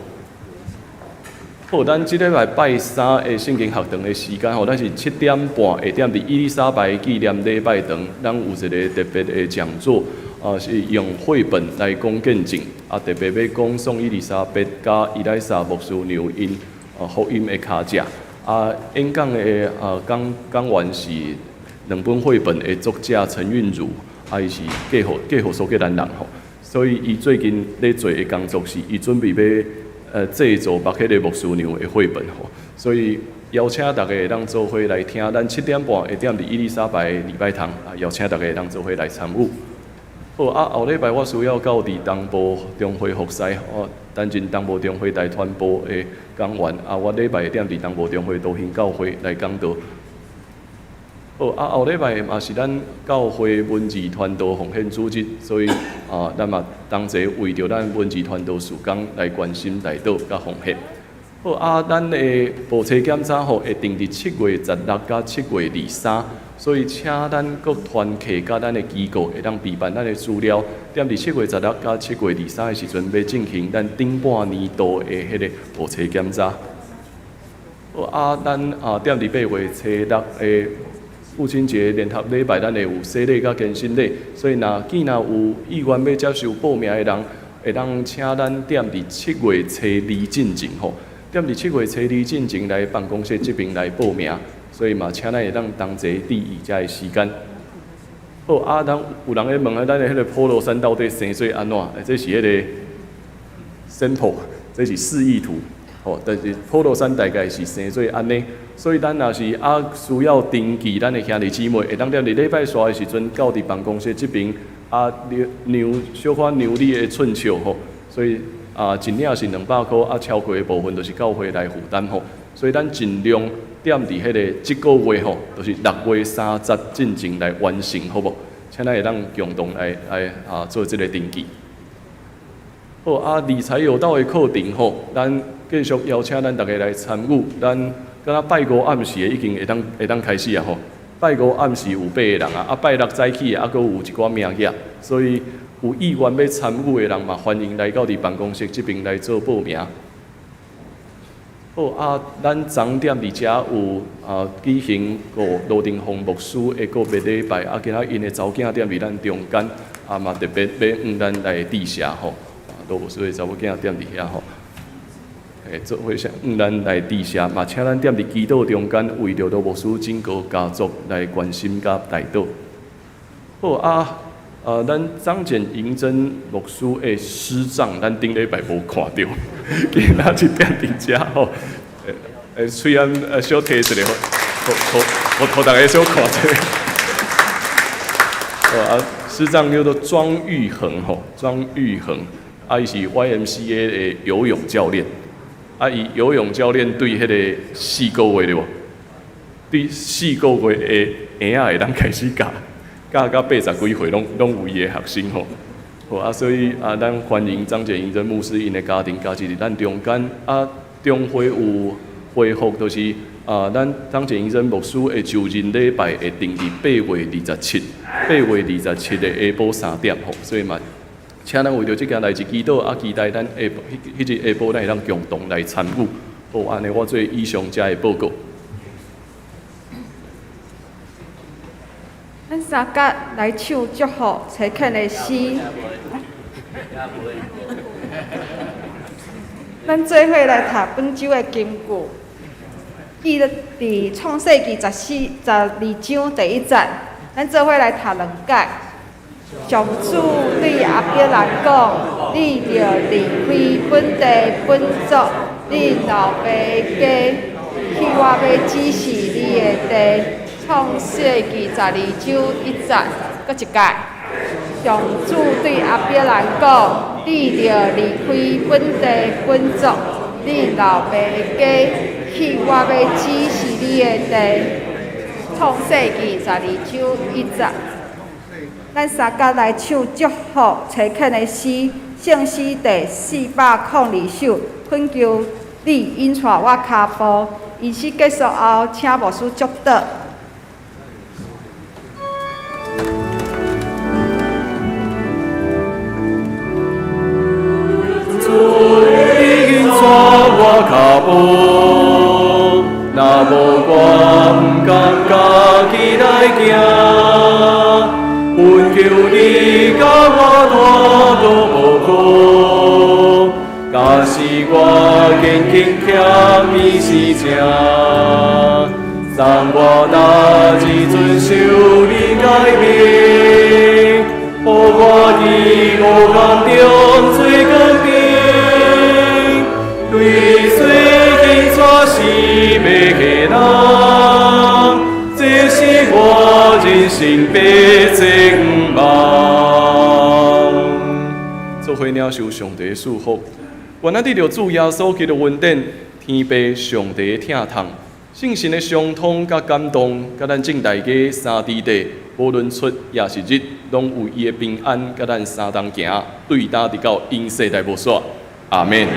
好，咱這禮拜拜三的聖經學堂的時間吼，咱是7點半會踮佇伊麗莎白紀念禮拜堂，咱有一個特別的講座，啊是用繪本來講見證，啊特別欲講宋伊麗莎白佮伊麗莎牧師娘𪜶啊福音的跤跡，啊演講的啊講講員是兩本繪本的作者陳韻如，啊伊是嫁予蘇格蘭人吼，所以伊最近咧做的工作是，伊準備欲製作目彼個牧師娘的繪本吼，所以邀請大家會當做伙來聽。咱7點半會踮佇伊麗莎白禮拜堂，啊邀請大家會當做伙來參與。好啊，後禮拜我需要到佇東部中會服侍，我擔任東部中會大傳部的講員，啊，我禮拜會踮佇東部中會道興教會來講道。好啊，後禮拜嘛是咱教會文字傳道奉獻主日，所以啊，咱嘛同齊為著咱文字傳道事工來關心、代禱佮奉獻。好啊，咱的步冊檢查吼會定佇7月16佮7月23，所以請咱各團契佮咱的機構會當備辦咱的資料，踮佇7月16佮7月23的時陣，欲進行咱頂半年度的彼個步冊檢查。好啊，咱啊踮佇8月初六的父親節聯合禮拜，咱會有洗禮佮堅振禮，所以若見若有意願欲接受報名的人，會當請咱踮佇7月初二進前吼，踮佇7月初二進前來辦公室這邊來報名，所以嘛，請咱會當同齊注意遮个時間。好啊，咱有人咧問啊，咱的彼個普羅山到底生做按怎？這是彼個 sample，這是示意圖。吼，但是普羅山大概是生做按呢，所以咱若是啊需要登記咱的兄弟姊妹，會當踮佇禮拜紲的時陣到佇辦公室這邊啊，量小可量你的寸尺吼，所以啊一領是200箍，啊超過的部分就是教會來負擔吼，所以咱盡量踮佇彼個這個月吼，就是6月30進前來完成，好無？請咱會當共同來啊做這個登記。好啊，理財有道的課程吼，咱繼續邀請咱逐家來參與。咱敢若拜五暗時的已經會當開始啊吼。拜五暗時有八個人啊，啊拜六早起的猶閣有一寡名額，所以有意願欲參與的人嘛，歡迎來到佇辦公室這邊來做報名。好啊，咱昨踮佇遮有啊舉行過羅定峰牧師的告別禮拜，啊，今仔𪜶的查某囝踮佇咱中間，啊嘛特別欲向咱來致謝吼。羅牧師的查某囝踮佇遐吼，會做伙向咱來致謝，嘛請咱踮佇祈禱中間，為著羅牧師整個家族來關心佮代禱。好啊，咱張簡銀珍牧師的師長，咱頂禮拜無看著，今仔日踮佇遮吼，喙罨小提一下，予予予逐家小看者。好啊，師長叫做莊玉恆吼，莊玉恆。啊，伊是 YMCA 的游泳教練。啊，伊游泳教練對彼個四個月對無？對四個月的嬰仔會當開始教，教到80幾歲，攏有伊的學生吼。好啊，所以啊，咱歡迎張簡英珍牧師𪜶的家庭加持佇咱中間。啊，中會有回復，就是啊，咱張簡英珍牧師的就任禮拜會定佇8月27，8月27的下晡3點吼，所以嘛，請咱為著這件代誌祈禱，啊，期待咱下彼彼日下晡咱會當共同來參與。好，按呢我做以上遮的報告。咱三甲來唱祝福差遣的詩。咱做伙來讀本周的金句，記錄佇創世記12章第一節。咱做伙來讀兩解。上主對亞伯蘭講：你著離開本地本族，恁老爸的家，去我欲指示你的地。創世記12章1節，閣一擺。上主對亞伯蘭講：你著離開本地本族，恁老爸的家，去我欲指示你的地。創世記12章1節。咱三甲來唱祝福差遣的詩，聖詩第402首，懇求你引帶我跤步。儀式結束後，請牧師祝禱。無，若無我毋甘家己來行。懇求你佮我帶都無顧，假使我堅強欠伊是正，送我逐日遵守你誡命，予我佇黑暗中做光明。對罪行娶死欲的人，這是我人生白前望。做伙領受上帝的祝福，願咱得著主耶穌基督恩典，天父上帝的疼痛，聖神的相通佮感動，佮咱眾大家三弟弟，無論出抑是入，攏有伊的平安，佮咱相同行，對今直到永世代無煞。阿們。